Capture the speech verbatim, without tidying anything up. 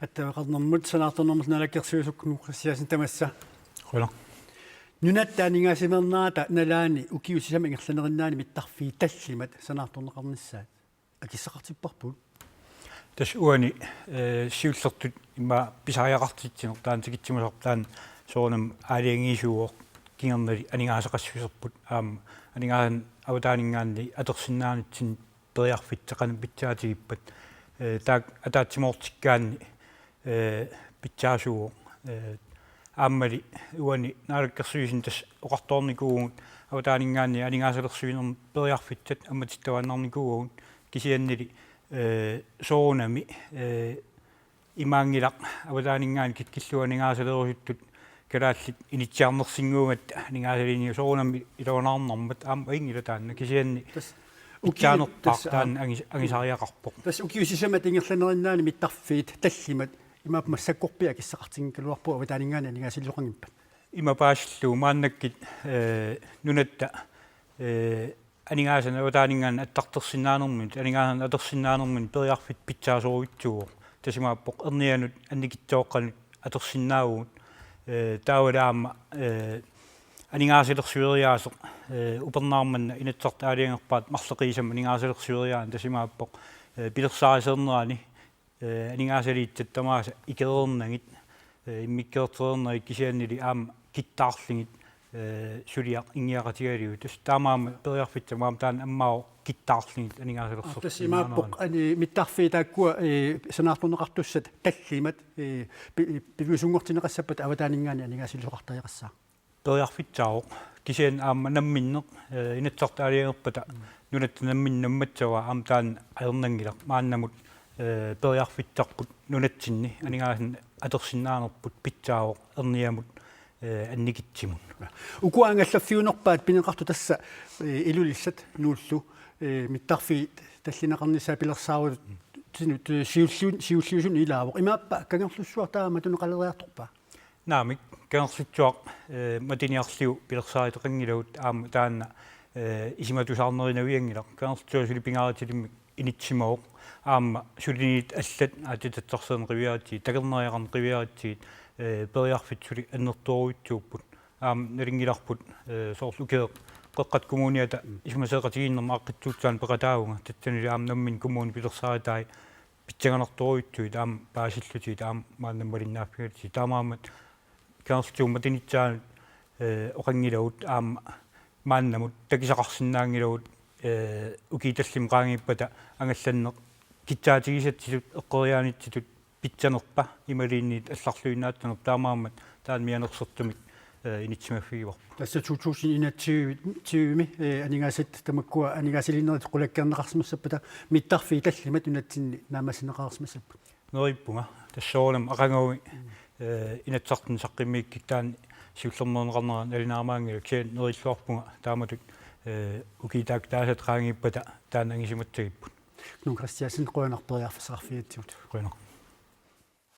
Attaveqarnermut sanaartornermut naalakkersuisut Knud Kristiansen tamassa. Qujanaq. Nunatta aningaasimeernerata nalaani ukiut sisamat ingerlanerinnaani mittarfiit tallimat sanaartorneqarnissaat akissaqartipparput. Tassa uani, eh, siullertut immaqa pisariaqartitsineq taanna tikitsimasarpoq taanna soorunami aalajangiisuuvoq kingornali aningaasaqassuserput aamma aningaasanik avataaninngaanniit atorsinnaanitsinni periarfissat qanoq pitsaatigippat, eh, taakku ataatsimoortikkaanni, eh, pitsaasuuvoq, eh, aammali uani naalakkersuisuni tassa oqartoornikuuvugut avataaninngaanniit aningaasalersuinermi periarfissat ammatittavaannarnikuuagut kisiannili, eh, soorunami, eh, imaanngilaq avataaninngaanniit kikkut ilillugu aningaasalerusuttut kalaallit inissiarnersinnguugatta aningaasaliiniit soorunami iluanaarnarmat aamma ajunngilaq taanna kisianni tassa ukiut pitsaanerpaaq tassa taanna angis-, angisariaqarpoq. Tassa ukiut sisamat ingerlanerinnaani mittarfiit tallimat imaappoq massakkorpiaq akissaqartinngikkaluarpugut avataaninngaanniit aningaasalersuineqanngippat. Ima paasillugu maannakkut, eh, nunatta, eh, aningaasanik avataaninngaanniit attartorsinnaanermut, aningaasanik atorsinnaanermut periarfissaq pitsaasorujussuuvoq. Tassa imaappoq ernianut annikitsuaqqanut atorsinnaavugut. Eh, taavalu aamma, eh, aningaasalersueriaaseq, eh, upernaaq manna Inatsisartut aalajangerpaat marloqiusamik aningaasalersueriaaneq tassa imaappoq, eh, pilersaarusiornerani, eh, aningaasaliissat tamaasa ikereernagit, eh, immikkoortoreernagit kisiannili aamma kittaarlugit, eh, suliaq inngiaqatigalugu. Tassa taamaammat periarfissaq aamma taanna ammaavoq kittaarlugit aningaasalersorsinnaaneranik. Aa, tassa imaappoq ani mittarfiit taakkua, eh, sanaartorneqartussat tallimat, eh, pi-, piviusunngortinneqassappata avataaninngaanniit aningaasaliisoqartariaqassaaq. Periarfissaavoq. Kisianni aamma namminneq, eh, Inatsisartut aalajangerpata nunatta namminneq nammassavaa aamma taanna ajornanngilaq. Maannamut, eh, periarfissarput nunatsinni aningaasanik atorsinnaanerput pitsaavoq erniamut, eh, annikitsimut. Ukua angallaffiunerpaat pineqartut tassa, eh, Ilulissat Nuullu, eh, mittarfiit tallineqarnissaat pilersaarutinut, eh, siulliu-, siulliusunut ilaavoq. Imaappa Kangerlussuaq taama matuneqaleriartorpa? Naamik, Kangerlussuaq, eh, matuniarlugu pilersaaruteqanngilagut aamma taanna, eh, isumatusaarnerinavianngilaq. Kangerlussuaq suli pingaarutilimmik initsimavoq. Aamma suliniutit allat aatsitassarsiorneq qiviarutsigit, takornariaqarneq qiviarutsigit, eh, periarfissat suli annertoorujussuupput. Aamma nalunngilarput, eh, soorlu ukioq Qeqqata Kommuniata isumasioqatigiinnermut aaqqissuussaanik peqataavunga. Tassanilu aamma nammineq kommuni pilersaarutai pissanganartorujussuit aamma paasillutigit aamma maanna malinnaaffigalugit. Taamaammat Kangerlussuup matunissaanut, eh, oqanngilagut aamma maannamut takusaqarsinnaanngilagut, eh, ukiut tallimat qaangiuppata angallanneq kissaatigisatsitut eqqoriaanitsitut pitsanerpa imaluunniit allarluinnaattunerpa taamaammat taanna mianersortumik, eh, initsimaffigivarput. Tassa to tusind enogtyve, tyve-mi, eh, aningaasat tamakkua aningaasaliinerit qulakkeerneqarsimassappata mittarfiit tallimat nunatsinni naammassineqareersimassapput. Neriuppunga. Tassa soorunami aqaguani, eh, Inatsisartuni saqqummiukkikka taanna siullermeerneqarnera nalunaarmaanngilaq kisianni neriulluarpunga taamatut, eh, ukiut taakku taasat qaangiuppata taanna angisumatsagipput. Knud Kristiansen, qujanaq periarfissaqarfigigatsigut. Qujanaq.